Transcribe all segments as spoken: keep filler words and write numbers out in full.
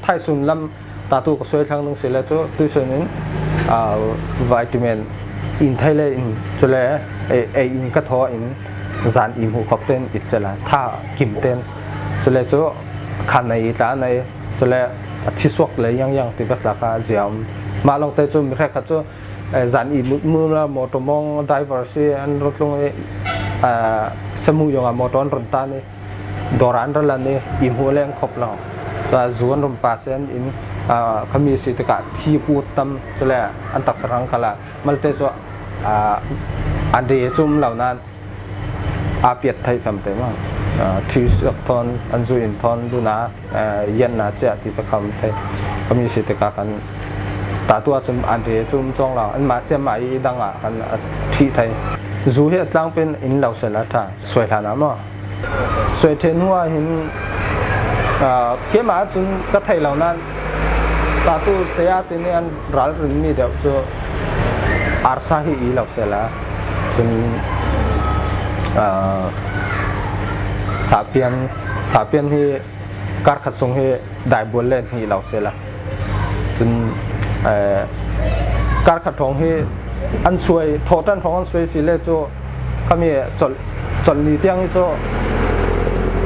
Thaisun lam tattoo ka suai thlang ding si le cu tuisun in, aa, vitamin in thei le in, cule ei, ei in ka thaw in zan i hmuh khop ten i cel a, tha kim ten. Cule cu khan nei i tla nei, cule a thi suak le yang yang ti ka tla kha zia um. Mah lawngte cu mi hrekkhat cu, eh, zan i mut mu la motor mawng diver si an run tlung i, ah, samu yong a motor an run tan i, dawr an ra lan i, i hmuh le an khop lo. Cua zu an run pa sen in, ah, khami si tikah thi put tam, cule an taksa rang khala. Malte cu, ah, an ri cu um lo nan, aa piat theih fem te maw? Ah, thi suak thawn, an zu in thawn, duna, ah, yan na cia ti fek kham thei. Khami si tikah khan tattoo ah cun an ri cu um cawng lo. Anmah cia mah i dang ah khan a thih thei. Zu hi a tlang pin in lo sel a ṭha. Suai hlan ah maw? Suai ṭheh hnu ah hin, ah, keimah cun ka thei lo nan, tattoo saya tini an ralrin mi deuh cu arsa hi i lo sel a. Cun, ah, sapian, sapian hi kar khat sung hi daibual le hnih lo sel a. Cun, eh, kar khat hrawng hi an suai, thawhṭan hrawng an suai si le cu khami colh, colh ni tiang hi cu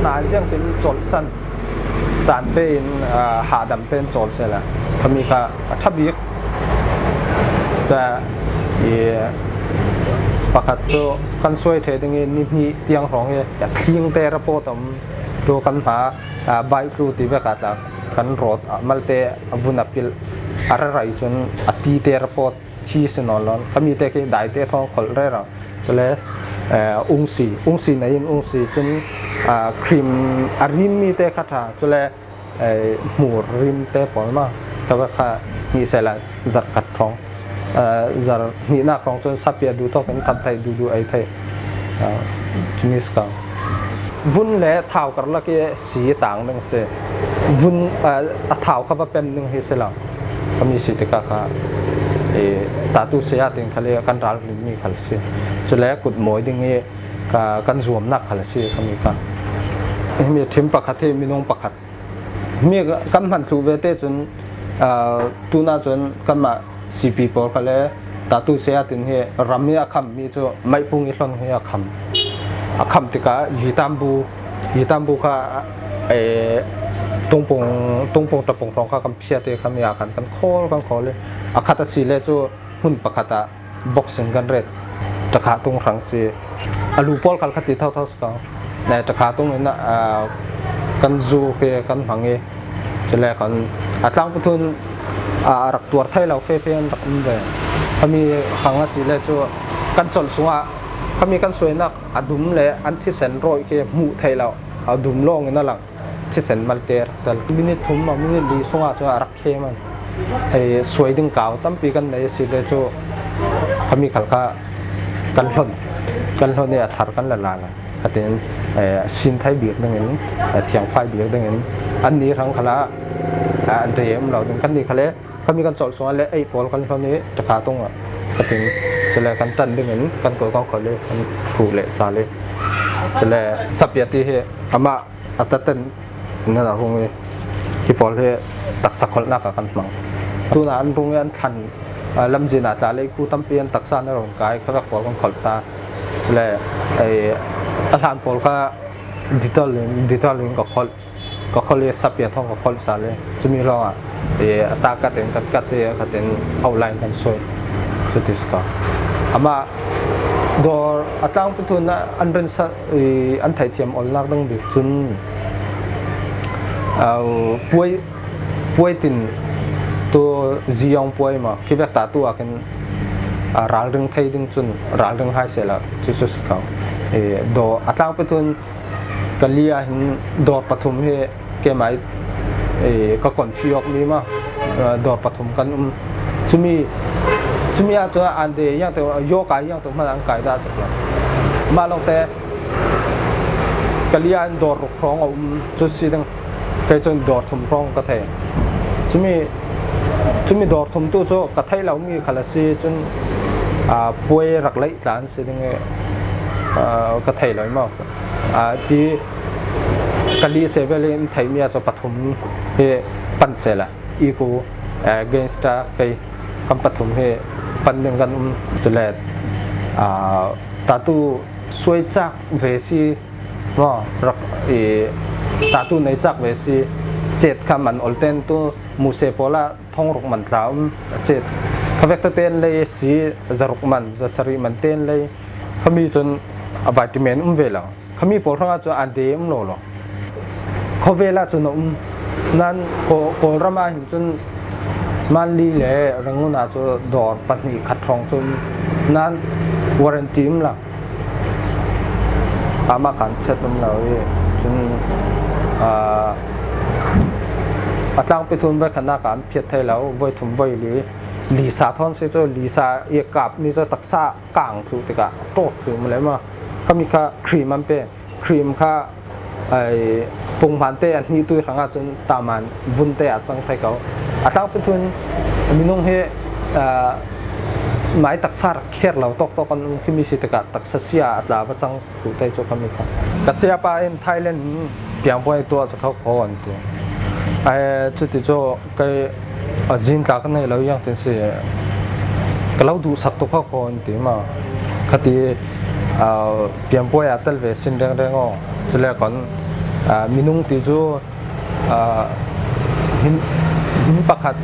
na ziang tin colh san caan pe in, ah, hahdam pe in cawl sel a. Khami kha a ṭha bik. Cun i pakhat cu kan suai ṭheh ding i ni hnih tiang hrawng hi a tling te report a um. Tu kan hma, ah, baih tlu ti vek ah tla kan rawt, ah, malte a vun a pilh, a rarai cun a ti te report thi si nawn lo. Khami te khi dai te thawng kholh rero. Cule, eh, ungsi, ungsi nei in ungsi cun, ah, cream a rim mi te kha ṭha. Cule, eh, hmur rim te pawl maw? Ka va kha hnih sela zarh khat thawng, eh, zarh hnihnak thawng cun sapia duh thawk in tham theih duhduh ei theih, eh, cumi si ko. Vun le thau karlak i si tang ding si. Vun, eh, a thau kha va pem ding hi si lo. Khami si tikah kha, eh, tattoo saya ding khal i kan ralrin mi khal si. Cule kut mawi ding i ka, kan zuamnak khal si khami kha. Himi ṭhim pakhat hi minung pakhat. Mi kan hman thluh ve te cun, aa, tunah cun kanmah C P pawl kha le tattoo saya tin hi ram i a kham mi cu maipung i hlon hi a kham. A kham tikah yitambu, yitambu kha, ee, tungpung, tungpung tapung hrawng kha kan phiat i khami a khan kan khawl, kan khawl i a khat a si le cu hmun pakhat ah boxing kan ret, takha tung hrang si. A lu pawl khal kha ti thotho si ko. Takha tung in, ah, kan zu khi kan hmang i, cule kan a tlang pathum, ah, a rak tuar thei lo fefe an rak um ve. Khami hmang a si le cu kan colh sungah khami kan suainak a dum le an thisen rawih khi hmuh theih lo, a dum lawng in a lang. Thisen malte rak tel. Minute thum maw, minute li sungah cun a rak khem an. Hei suai ding kau tampi kan nei a si le cu khami khal kha kan hlon, kan hlon i a thar kan la lala. Khatin, eh, sin thai bik dingin, eh, thiangfai bik dingin an ni hrang khalah, eh, an rei um lo ding kan ni khale. Khami kan colh sungah le ei pawl kan hlon i takha tungah khatin cule kan ṭan dingin kan kawi kong khol i kan ṭhu le sa le cule sapia ti hi amah a taten nan a rung i hi pawl hi taksa kholhnak ah kan hmang. Tunah an rung i an thlan, ah, lamzin ah tla lei khu tampi an taksa na rung kai kha vek pawl kan kholh ta. Cule, eh, a hlan pawl kha detail in, detail in ka kholh, ka kholh i sapia thawng ka kholh sa le cumi lawngah, eh, a ta kat in kan kat i khatin outline kan suai. Cuti si ko. Amah dawr a tlang pathum ah an rinsa, eh, an theihthiam olnak dang bik cun, au, puai, puai tin tu ziyong puai maw, khi vek tattoo ah khin, ah, ralring thei ding cun ralring hai sehla cucu si ko. Eh, dawr a tlang pathum Kali ah hin dawr pathum hi keimah i, eh, ka konfih awk mi maw, eh, dawr pathum kan um. Cumi, cumi ah cun an de yang te, yoga yang te hman an kai dah cak lo. Mah lawngte Kali ah hin dawr ruk hrawng a um cu si ding. Kei cun dawr thum hrawng ka thei. Cumi, cumi dawr thum tu cu ka theih lo mi khal a si cun, ah, puai rak leih tlan si ding i, ah, ka thei lo i maw? Ah, ti Kali sevel in theih mi ah cu pathum hi Pan sela, iku, eh, gangster kei kan pathum hi pan ding kan um. Cule, ah, tattoo suai chak ve si, maw, rak, i, tattoo nei chak ve si, cet kha man olten tu muse pawla thongruk man tla um, a cet. Kha vekta ten lei si, zaruk man, zasari man ten lei, khami cun a vitamin um ve lo. Khami pawl hrangah cun a de um lo lo. Khawvela cun a um. Nan Kaw-, Kawlram ah hin cun Manli le Rangoon ah cu dawr pahnih khat hrawng cun nan warranty um lo. Amah khan chet um lo i cun, aa, a tlangpi thum voi khatnak ah an phiat thei lo, voi thum voi li, lisa thawn si cu lisa i kapmi cu taksa kang thluh tikah ṭawt thluh mu le maw. Khami kha cream an pe. Cream kha, ai, punghman te a hnih tui hrangah cun taman vun te ah cang thei ko. A tlangpi thun minung hi, aa, mai taksa rak kher lo tawktawk an um khi mi si tikah taksa sia a tla va cang thluh te cu khami kha. Ka siapa in Thailand in piangpuai tuah cu kho kho an ti. Ai, cuti cu kei a zin tla ka nei lo, iang tin si ka lo duhsak tuk kho kho an ti ma. Khati, aa, piangpuai a tel ve sin rengreng aw. Cule kon, aa, minung ti cu, aa, hmin, hmin pakhat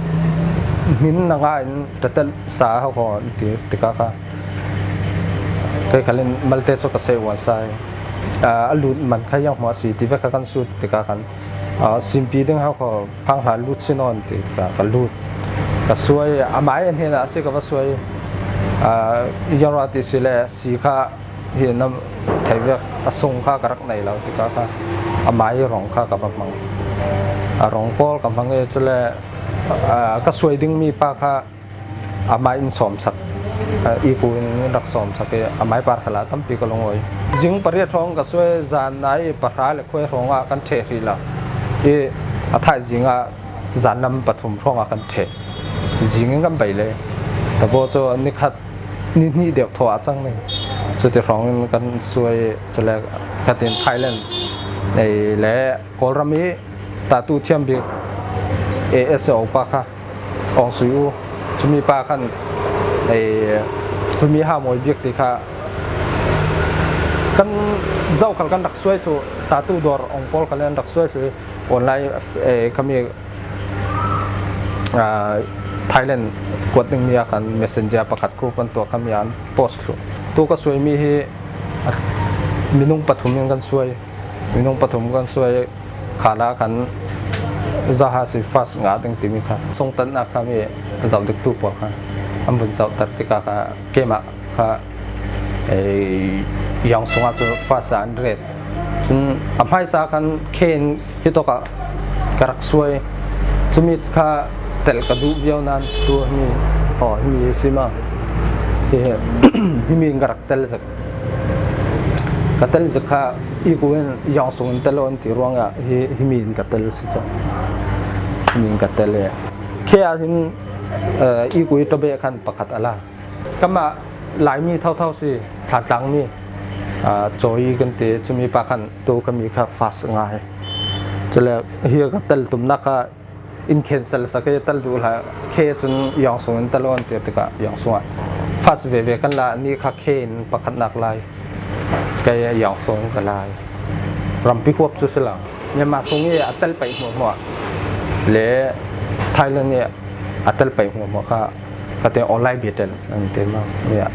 hmin na nga in ṭatel sa ho kho an ti tikah kha. Kei khalin malte cu ka seh uan sa i, aa, a lut man kha iang hmuah si ti ve kha kan sut tikah khan, aa, simpi ding ho kho phang hna lut si nawn ti tikah ka lut. Ka suai, a mai a hnen ah a si ka va suai. Aa, iang ruah ti si le si kha hi nam thei vek, a sung kha ka rak nei lo tikah kha a mai rong kha ka va hmang. A rong pawl ka hmang i cule, aa, ka suai dingmi pa kha a mai in sawmsak, aa, iku in rak sawmsak i a mai par khalah tampi ka lungawi. Zing pariat hrawng ka suai, zan nai pahra le khuai hrawngah kan ṭheh hrih lo i a thaizing ah zan lam pathum hrawngah kan ṭheh. Zing in kan bei le tabaw cu nikhat ni hnih deuh thawh a cang ning. Cuti hrawng in kan suai, cule khatin Thailand ei le Kawlram i tattoo thiam bik A S O pa kha awng sui u. Cumi pa khan ei, khumi ha mawi bik ti kha kan zokhal kan rak suai thluh, tattoo dawr awng pawl khal an rak suai thluh. Online, eh, khami, ah, Thailand kuat dingmi ah khan messenger pakhat khu kan tuah, khami ah an post thluh. Tu ka suaimi hi, ah, minung pathum in kan suai. Minung pathum kan suai khan ah khan zaha si fast ngah ding timi kha. Sungtannak khami zoh diktu pawl kha an vun zohter tikah kha keimah kha, eh, iang sungah cu fast ah an ret. Cun a hmaisa khan khe in hitawk ah ka rak suai. Cumi kha tel ka duh viau nan tu himi, aw, himi hi si ma. Hi, himi in ka rak tel zek. Ka tel zek kha iku in iang sung in tel aw an ti ruangah hi, himi in ka tel si cu. Himi in ka tel e. Khe ah hin, eh, iku i ṭabeh khan pakhat a la. Kanmah Laimi thotho si, Thantlang mi, aa, Cawi kan ti, cumi pa khan tu ka mi kha fast ngai. Cule hi ka tel tumnak kha in cancel sak i tel duh hlah, khe cun iang sung in tel aw an ti tikah iang sungah fast veve kan la, nih kha khe in pakhatnak lai. Kei iang sung ka lai. Rampi huap cu si lo. Myanmar sung i a tel paih hmuahhmuah le Thailand i a tel paih hmuahhmuah kha, ka te online biatel an ti ma, ya.